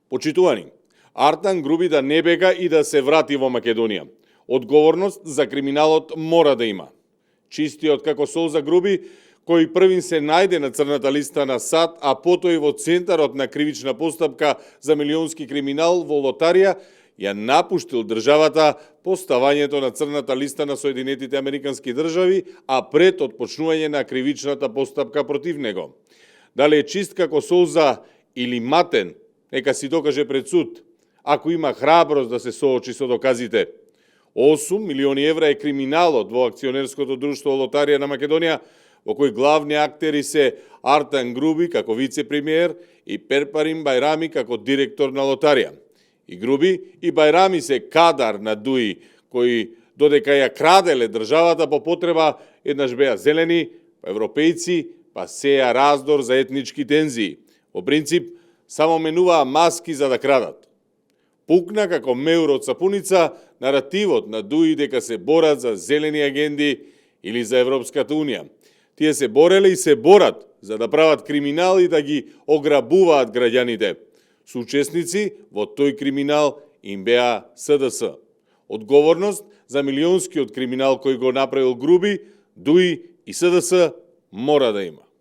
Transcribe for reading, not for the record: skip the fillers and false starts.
Почитувани, Артан Груби да не бега и да се врати во Македонија. Одговорност за криминалот мора да има. Чистиот како Солза Груби, кој првин се најде на црната листа на САД, а потоа и во центарот на кривична постапка за милионски криминал во лотарија, ја напуштил државата по ставањето на црната листа на Соединетите Американски држави, а пред отпочнување на кривичната постапка против него. Дали е чист како Солза или матен, нека си докаже пред суд, ако има храброст да се соочи со доказите. 8 милиони евра е криминалот во акционерското друштво Лотарија на Македонија, во кој главни актери се Артан Груби како вице-премиер и Перпарин Бајрами како директор на Лотарија. И Груби и Бајрами се кадар на ДУИ, кои додека ја краделе државата по потреба, еднаш беа зелени, па европејци, па сеја раздор за етнички тензии. Во принцип, само менуваа маски за да крадат. Пукна како меур од сапуница наративот на ДУИ дека се борат за зелени агенди или за Европската Унија. Тие се бореле и се борат за да прават криминал и да ги ограбуваат граѓаните. Соучесници во тој криминал им беа СДС. Одговорност за милионскиот криминал кој го направил Груби, ДУИ и СДС мора да има.